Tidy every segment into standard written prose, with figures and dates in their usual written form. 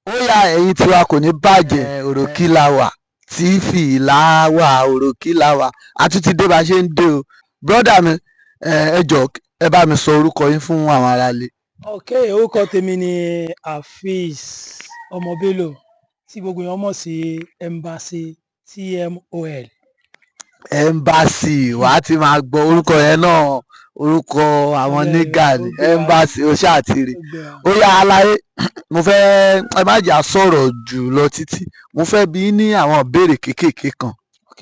Ó yá, ẹ̀yin tiwa, kò ní bàjẹ́. Òròkì la wà, TV là wà, òròkì la wà. A tún ti dé bá a ṣe ń dé o. Brother mi, ẹ jọ̀ọ́, ẹ bá mi sọ orúkọ yín fún àwọn aráalé. Ok, orúkọ tèmi ni Afeez Ọmọbélò, tí gbogbo èèyàn mọ̀ sí Embassy TMOL. Embassy, wàá ti máa gbọ́ orúkọ yẹn náà, orúkọ àwọn nígà ni. Ó gbé wa. Embassy, ó ṣáà ti rí. Ó gbé wa. Ó yá aláyé, mo fẹ́ ẹ má jà sọ̀rọ̀ jù lọ títí, mo fẹ́ bi yín ní àwọn ìbéèrè kéékèèké kan. Ok.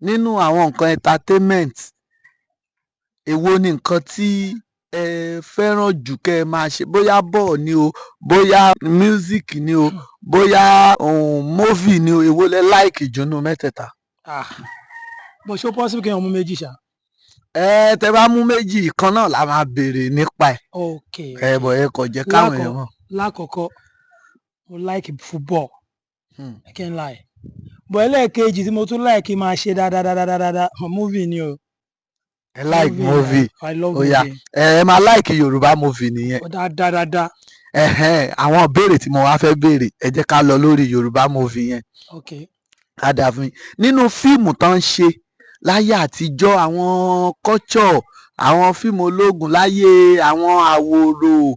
Nínú àwọn nǹkan entertainment, èwo ni nǹkan tí ẹ fẹ́ràn jù kẹ́ ẹ máa ṣe? Bóyá bọ́ọ̀ ni o, bóyá music ni o, bóyá movie ni o, èwo lẹ like jù nínú mẹ́tẹ̀ẹ̀ta? Ah, bó ṣe possible kéèyàn mú méjì ṣá? Ẹ tẹ bá mú méjì, kan náà la máa béèrè nípa ẹ̀. Ok. Ẹ bọ̀, ẹ kò jẹ́ káwọn èèyàn mọ̀. Lákọ̀ọ́kọ́, mo like football. I can't lie, but ẹlẹ́ẹ̀kejì tí mo tún like máa ṣe dáadáa, movie ni o. Ẹ like movie? I love Ó yá. movie. Ẹ máa like Yorùbá movie nìyẹn. Ó dáadáa dáadáa. Ẹ̀hẹ́n, àwọn ìbéèrè tí mo wá fẹ́ béèrè, ẹ jẹ́ ká lọ lórí Yorùbá movie yẹn. Ok. Ká dà fún yín. Nínú fíìmù tó ń ṣe láyé àtijọ́, àwọn culture, àwọn fíìmù ológun láyé àwọn àwòrò,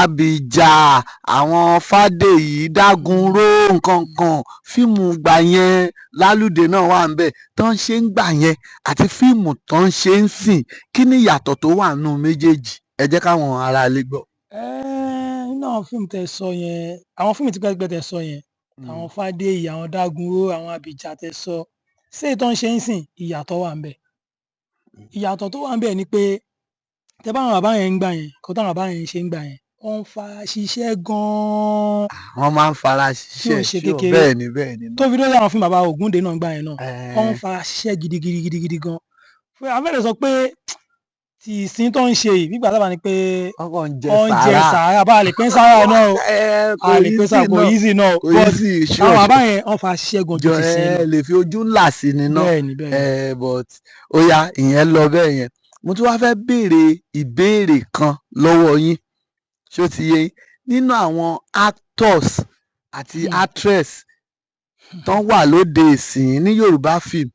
Abìjà, àwọn Fádèyí, Dágunró, nǹkan kan, fíìmù gbà yẹn, Lálùdé náà wà ńbẹ̀, tó ń ṣe ń gbà yẹn àti fíìmù tó ń ṣe ń sìn, kí ni ìyàtọ̀ tó wà nínú méjèèjì? Ẹ jẹ́ káwọn aráalé gbọ́. Nínú àwọn fíìmù tẹ́ sọ yẹn, àwọn fíìmù tipẹ́tipẹ́ tẹ́ sọ yẹn, àwọn Fádèyí, àwọn Dágunró, àwọn Abìjà tẹ́ sọ, ṣé èyí tó ń ṣe ń sìn, ìyàtọ̀ wà ńbẹ̀. Ìyàtọ̀ tó wà ńbẹ̀ ni pé tẹ́ bá àwọn bàbá yẹn ń gbà yẹn, kó táwọn bàbá yẹn ń ṣe ń gbà yẹn, wọ́n ń fa ṣiṣẹ́ gan-an. Wọ́n máa ń fara tí ò ṣiṣẹ́. ṣe kékeré. Bẹ́ẹ̀ ni. Tó fi dórí àwọn fíìmù bàbá Ògúndé náà gbà yẹn náà, wọ́n ń fara ṣiṣẹ́ gidigidi gidigidi gan. Fún afẹ́lẹ́ sọ pé tí ìsìn tó ń ṣe yìí, bí ìgbà sábà ni pé Wọ́n kàn ń jẹ wọ́n ń jẹ sàárà. Sàárà bá a lè pín sàárà náà o. Kò A lè pín sàárà, kò easy náà. Easy náà o. Kò But easy, sure. àwọn bàbá yẹn, wọ́n fara ṣiṣẹ́ gan ju Jọ ti ìsìn ẹ lọ. Lè fi ojú ńlá sí ni náà. Bẹ́ẹ̀ni. But ó yá, ìyẹn lọ bẹ́ẹ̀ yẹn. Mo tún wá fẹ́ béèrè ìbéèrè kan lọ́wọ́ yín. Ṣé ó ti yé yín? Nínú àwọn actors àti actress tán wà lóde ìsìn ní Yorùbá film,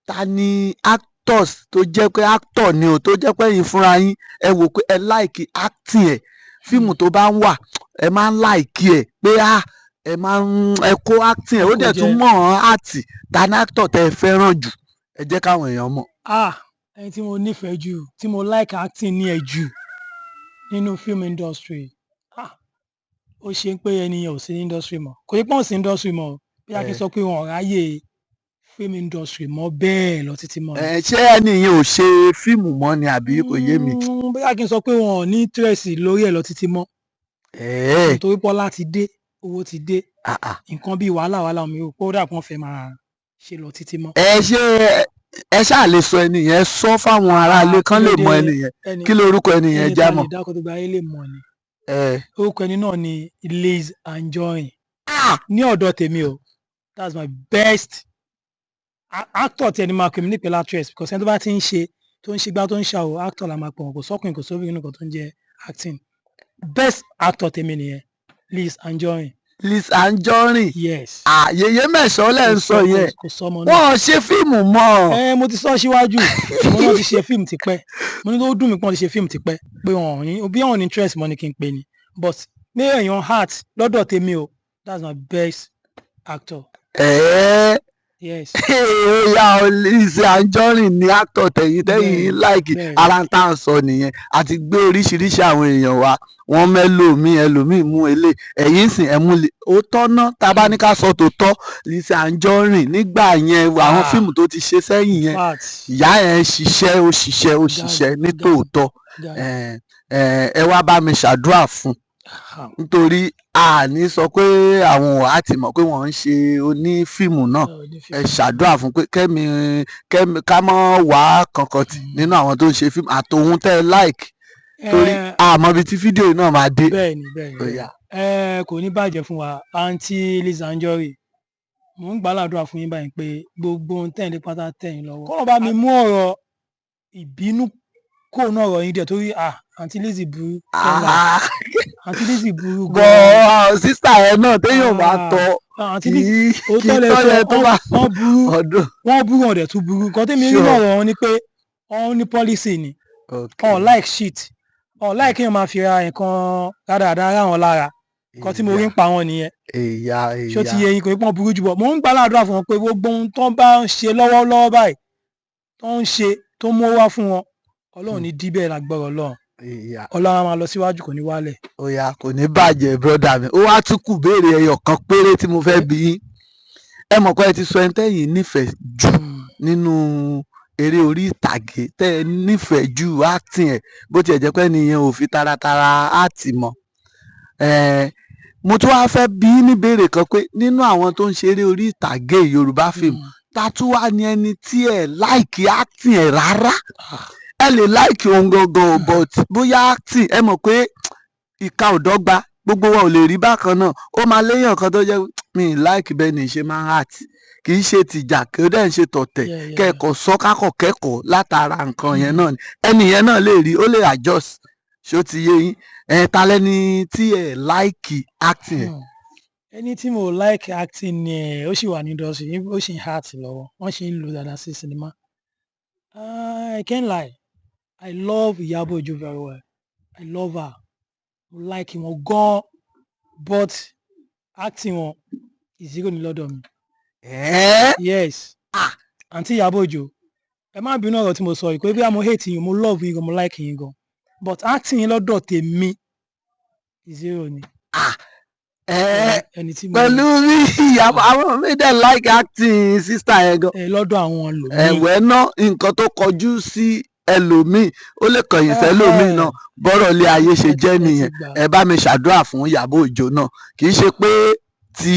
ta ni actors tó jẹ́ pé actor ni o, tó jẹ́ pé ẹ̀yin fúnra yín, ẹ wò pé ẹ like acting ẹ̀, fíìmù tó bá ń wà, ẹ máa ń like ẹ̀, pé ah, ẹ máa ń ẹ kó acting ẹ̀, ó Kó dẹ̀ tún jẹ́. mọ̀ ọ́n act? Ta ni actor tẹ́ ẹ fẹ́ràn jù? Ẹ jẹ́ káwọn èèyàn mọ̀. Ah, ẹni tí mo nífẹ̀ẹ́ jù, tí mo like acting ní ẹ̀ jù nínú film industry, ah, ó ṣe ń pé ẹni yẹn ò sí ní industry mọ́. Kò yẹ pé wọ́n sí industry mọ́ o, bí a kì í sọ pé wọn ò ráyè film industry mọ́ bẹ́ẹ̀ lọ títí mọ́ ni. Ẹ ṣé ẹni yẹn ò ṣe fíìmù mọ́ ni, àbí kò yé mi? Bóyá kí n sọ pé wọn ò ní interest lórí ẹ̀ lọ títí mọ́. Nítorí pọ́lá ti dé, owó ti dé, nǹkan bíi wàhálà wàhálà mi ò kó dà pé wọ́n fẹ́ máa ṣe lọ títí mọ́. Ẹ ṣé, ẹ ṣáà lè sọ ẹni yẹn, sọ fáwọn aráalé Ah, kán kí lè ló mọ dé? ẹni yẹn. Ẹni Kí lorúkọ ẹni yẹn? Ẹni Já tá a lè mọ̀. dákọ tó gba ayé lè mọ̀ ni. Orúkọ ẹni náà ni Liz Anjorin. Ní ọ̀dọ̀ tèmi o, that's my best actor. Tí ẹni máa pè mí nípìnlẹ̀ actress, because ẹni tó bá ti ń ṣe, tó ń ṣe gbá, tó ń ṣàwò, actor la máa pè wọ́n. Kò sọ́kùnrin, kò sóbìnrin nìkan tó ń jẹ́ acting. Best actor tèmi nìyẹn, Liz Anjorin. Liz Anjorin? Yes. Àyèyé mẹ̀sọ́ lẹ́ ń Kò sọ yẹn. Kò sọmọ náà. Wọ́n ṣe fíìmù mọ́. Ẹ mo ti sọ síwájú, mo náà ti ṣe fíìmù tipẹ́. Mo ní tó dùn mí pé wọ́n ti ṣe fíìmù tipẹ́, pé wọn ò ní bí wọn ò ní interest mọ́ ni kí n pè ní, but ní èèyàn heart lọ́dọ̀ tèmi o, that's my best actor. Yes. Ó yá o, Liz Anjorin ní actor tẹ̀yìn tẹ̀yìn like. Ara ń tà ń sọ nìyẹn. Àti gbé oríṣiríṣi àwọn èèyàn wá, wọ́n mẹ́lòmíì, ẹlòmíì mú elé, ẹ̀yìn sìn ẹ̀ mú ó tọ́ná. Tá a bá ní ká sọ tòótọ́, Liz Anjorin nígbà yẹn, àwọn fíìmù tó ti ṣe sẹ́yìn yẹn, Fact. ìyá yẹn ṣiṣẹ́, ó ṣiṣẹ́, ó ṣiṣẹ́ ní tòótọ́. Ẹ wá bá mi ṣàdúrà fún, nítorí a ní sọ pé àwọn ò á ti mọ̀ pé wọ́n ń ṣe onífíìmù náà. Ẹ ṣàdúrà fún pé kẹ́mi kẹ́mi ká mọ́ wá kankan tì nínú àwọn tó ń ṣe fíìmù àtòun tẹ́ ẹ like, torí àmọ́ ibi tí fídíò yìí náà máa dé. Bẹ́ẹ̀ni. Ó yá. Ẹ kò ní bàjẹ́ fún wa. Àǹtí Liz Anjorin, mò ń gbàládùra fún yín báyìí pé gbogbo ohun tẹ̀ ń lé pátá tẹ̀ yín lọ́wọ́, kọ́nà bá mi mú ọ̀rọ̀ ìbínú kó náà ọ̀rọ̀ yín dẹ̀, torí ah, àǹtí Liz burú. Àǹtí Lizzy burú gan. Bọ̀ sister ẹ náà, téèyàn bá tọ́ Àǹtí kì Lizzy, í kì òótọ́ í lẹ tọ́ sọ. yẹ tó bá Wọ́n burú. Ọdún. Wọ́n burú, ọ̀dẹ̀ tún burú. Nǹkan tẹ́mi rí náà wọ́n ni pé wọ́n ní policy ni. Wọ́n like shit, wọ́n like kéèyàn máa fi ra nǹkan rádaràda ara wọn lára. Nǹkan tí mo rí ń pa wọn nìyẹn. Ṣó ti yé yín? Kò ní pọ́n burú jù bọ̀. Mò ń gbàládùra fún wọn pé gbogbo ohun tó ń bá ń ṣe lọ́wọ́lọ́wọ́ báyìí, tó ń ṣe tó mú wá fún wọn, Ọlọ́run ní díbẹ̀ lágbára Ọlọ́run. Ọlọ́run á máa lọ síwájú, kò ní wálẹ̀. Ó yá, kò ní bàjẹ́, brother mi. Ó wá tún kù béèrè ẹyọ kan péré tí mo fẹ́ bi yín. Ẹ mọ̀ pé ẹ ti sọ ẹni tẹ́yìn nífẹ̀ẹ́ jù nínú eré orí ìtàgé, tẹ́ ẹ nífẹ̀ẹ́ jù acting ẹ̀, bó tiẹ̀ jẹ́ pé ẹnìyẹn ò fi taratara act mọ́. Mo tún wá fẹ́ bi yín ní béèrè kan pé nínú àwọn tó ń ṣeré orí ìtàgé Yorùbá film, ta tún wá ní ẹni tí ẹ like acting ẹ̀ rárá? Ẹ lè like òun gangan o, but bóyá acting, ẹ mọ̀ pé ìka ò dọ́gba, gbogbo wa ò lè rí bákan náà. Ó máa léyàn kan tó jẹ́ mi ì like bẹ́ẹ̀ ni ṣe máa ń act, kì í ṣe tìjà, kì í dẹ̀ ń ṣe tọ̀tẹ̀. Kẹ́kọ̀ọ́ sọ kákọ̀ kẹ́kọ̀ọ́ látara nǹkan yẹn náà ni ẹnì yẹn náà lè rí, ó lè adjust. Ṣó ti yé yín? Ẹ ta lẹ́ni tí ẹ like acting ẹ̀? Ẹni tí mo like acting ni ẹ, ó sì wà ní industry, ó sì ń act lọ́wọ́, wọ́n sì ń lò dáadáa sí sinimá. I can't lie, I love Iyabo Ojo very well. I love her, mo like wọn gan, but acting wọn, zero ní lọ́dọ̀ mi. Ẹ́ẹ́? Yes. Ah. Àǹtí Iyabo Ojo, ẹ má bínú ọ̀rọ̀ tí mo sọ yìí, pé bí mo hate yín, mo love yín gan, mo like yín gan, but acting yín lọ́dọ̀ tèmi, zero ni. Ẹ́ẹ́? Ẹni tí mo Pẹ̀lú bí ìyàbọ̀, àwọn mi dẹ̀ like acting sister yẹn gan. Ẹ lọ́dọ̀ àwọn lòmíì. Ẹ̀wẹ̀ náà, nǹkan tó kọjú sí ẹlòmíì, ó lè kọ̀yìn sẹ́lòmíì náà. Bọ́rọ̀ ilé ayé ṣe jẹ́ Ẹ ti nìyẹn. gbà. Ẹ bá mi ṣàdúrà fún Ìyábọ̀ Òjó náà. Kì í ṣe pé ti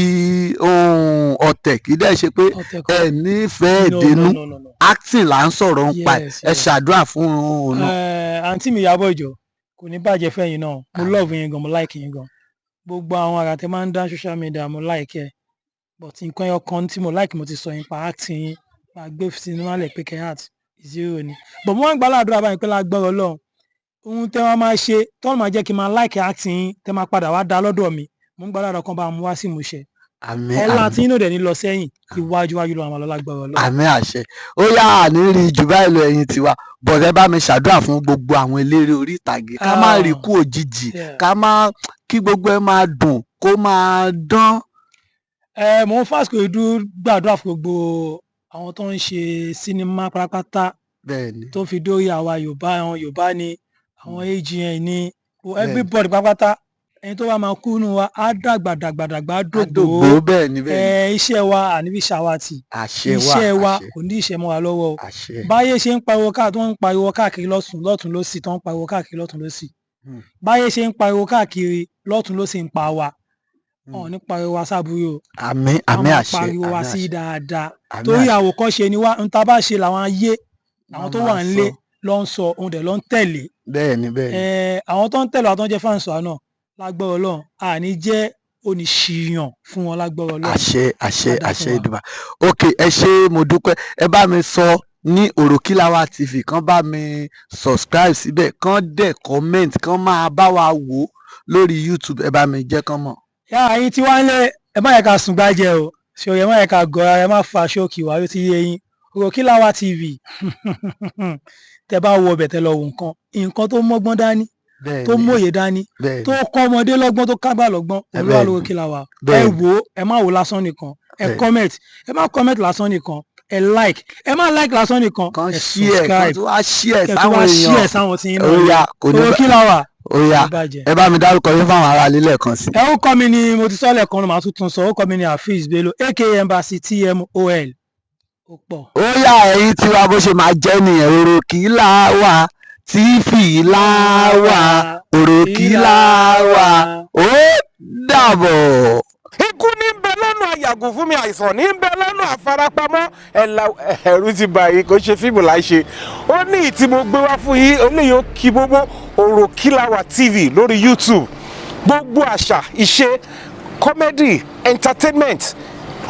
ohun ọ̀tẹ̀, kì í dẹ̀ ṣe pé Ọ̀tẹ̀ kọ́. ẹ nífẹ̀ẹ́ No, dénú. no, no, no, no. Acting là ń sọ̀rọ̀ ń pa ẹ̀. Ẹ ṣàdúrà fún òun náà. Àǹtí mi Ìyábọ̀ Òjó, kò ní bàjẹ́ fẹ́yìn náà. Mo Àmín. love yín gan, mo like yín gan. Gbogbo àwọn àrà tẹ máa ń dá social media, mo like ẹ, but nǹkan ẹyọ kan tí mo like, mo ti sọ yín pa acting yín, pa gbé sinimá lẹ̀ pé kẹ́ act, zero ni. But mo máa ń gbàládùra báyìí pé lágbára Ọlọ́run, ohun tẹ́ wọ́n máa ṣe tọ́lọ́ máa jẹ́ kí n máa like acting yín, tẹ́ máa padà wá dá lọ́dọ̀ mi, mo ń gbàládùra kan bá mú wá sí ìmúṣẹ. Àmín. Ọlá Àmín. tí yín náà dẹ̀ ní lọ sẹ́yìn, iwájú iwájú lọ́wọ́ àwọn lọ lágbára Ọlọ́run. Àmín, àṣẹ. Ó yá, àní rí jù báyìí lọ. Ẹ̀yin tiwa bọ̀dẹ̀, bá mi ṣàdúrà fún gbogbo àwọn eléré orí ìtàgé, ká má rí kú òjijì, ká má kí gbogbo ẹ máa dùn, kó máa dán. Ẹ mò ń fàsìkò ìdú gbàdúrà fún gbogbo àwọn tó ń ṣe sinimá pátápátá, tó fi dórí àwa Yorùbá, àwọn Yorùbá ni, àwọn AGN ni, everybody pátápátá. Ẹni tó bá máa kú nù wa á dàgbà dàgbà dàgbà, á dògbò. Àdògbò, bẹ́ẹ̀ ni, bẹ́ẹ̀ ni. Ẹ iṣẹ́ wa àníbi ṣàwátì. Àṣẹ wà. Iṣẹ́ wa Àṣẹ. kò ní ìṣẹ́ mọ́ wa lọ́wọ́ o. Àṣẹ. Báyé ṣe ń pariwo káà tó ń pariwo káàkiri lọ́tún lọ́tún lọ́sì, tó ń pariwo káàkiri lọ́tún lọ́sì, báyé ṣe ń pariwo káàkiri lọ́tún lọ́sì ń pa wa, wọn ò ní pariwo wa sábúrú o. Àmín. Wọ́n Àmín. máa Àṣẹ. pariwo wa Àmín. sí Àṣẹ. dáadáa, Àmín. torí Àṣẹ. àwòkọ́ṣe ni wá. Ń ta bá ṣe làwọn ayé, àwọn Wọ́n tó máa wà nílé sọ. ló ń sọ ohun dẹ̀ ló ń tẹ̀lé. bẹ́ẹ̀ ni bẹ́ẹ̀ ni Àwọn tó ń tẹ̀lé wa, tó ń jẹ́ fans wa náà, lágbára Ọlọ́run, àní jẹ́ oníṣìyàn fún wọn lágbára Ọlọ́run. Àṣẹ, àṣẹ. Á dáa fún Àṣẹ wa. Ìdùbà. Ok, ẹ ṣé, mo dúpẹ́. Ẹ bá mi sọ ní Òròkìlàwà TV, kán bá mi subscribe síbẹ̀, kán dẹ̀ comment, kán máa bá wa wò ó lórí YouTube. Ẹ bá mi jẹ́ kán mọ̀. Yá ẹ̀yin tí wá ń lé, ẹ má yẹ ká sùn gbájẹ o, ṣòro, ẹ má yẹ ká gọra, ẹ má fa ṣókì wá. Yóò ti yé yín, Òròkìlàwà TV, tẹ bá wo ọbẹ̀, tẹ lọ wo nǹkan, nǹkan tó mọ́gbọ́n dání, tó mòye dání, tó kọ́ ọmọdé lọ́gbọ́n, tó kágbà lọ́gbọ́n, òun ló wà lórí Òròkìlàwà. Ẹ wò ó, ẹ má wò lásán nìkan, ẹ comment, ẹ má comment lásán nìkan, ẹ like, ẹ má like lásán nìkan, Kán ẹ share, kán subscribe, tún wá share kẹ tún sáwọn wá share èèyàn. sáwọn tí yín Ó náà. yá, kò ní bá Òròkìlàwà ó yá. ní bàjẹ́. Ẹ bá mi dárúkọ yín fáwọn ará ilé lẹ́ẹ̀kan sí. Ẹ ó kọ́ mi ni mo ti sọ lẹ́ẹ̀kan náà, màá tún tún sọ. Ó kọ́ mi ní Afeez Bello, aka Embassy TMOL, ó pọ̀. Ó yá, ẹ̀yin tiwa, bó ṣe máa jẹ́ nìyẹn. Òròkìlàwà TV láwà, Òròkìlàwà. Ó dàbọ̀. Ikú ní ń bẹ lọ́nà àyàgò fún mi, àìsàn ní ń bẹ lọ́nà àfarapamọ́. Ẹ̀la ẹ̀rù ti bà yín, kò ṣe fíìmù láì ṣe. Ó ní ìtí mo gbé wá fún yín eléyìí, ó kí gbogbo Òròkìlàwà TV lórí YouTube. Gbogbo àṣà, ìṣe, comedy, entertainment,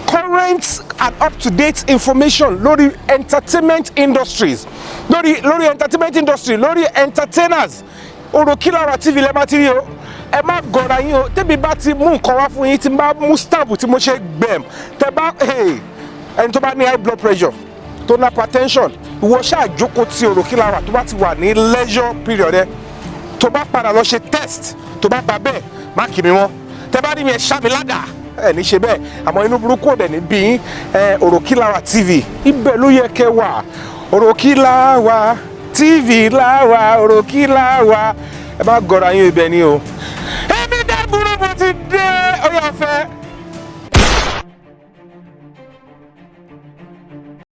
current and up-to-date information lórí entertainment industries, lórí entertainment industry, lórí entertainers, Òròkìlàwà TV lẹ́ẹ̀ máa ti rí o. Ẹ má gọra yín o. Tẹ́bi bá ti mú nǹkan wá fún yín, tí n bá mú stamp tí mo ṣe gbẹ̀m, tẹ bá, ẹni tó bá ní high blood pressure, tó ní hypertension, ìwọ ṣáà jókòó tí Òròkìlàwà tó bá ti wà ní leisure period ẹ. Tó bá padà lọ ṣe test, tó bá bá bẹ́ẹ̀, má kì mí wọ́n. Tẹ bá rí mi, ẹ ṣá mi ládàá. Ẹ ní ṣe bẹ́ẹ̀, àmọ́ inú burúkú ò dẹ̀ ní bí yín. Ẹ Òròkìlàwà TV, ibẹ̀ ló yẹ kẹ́ wà. Òròkìlàwà TV láwà, Òròkìlàwà. Ẹ má gọra yín, ibẹ̀ ni o. Èmi dá burúkú ti dé. Ó yà fẹ́.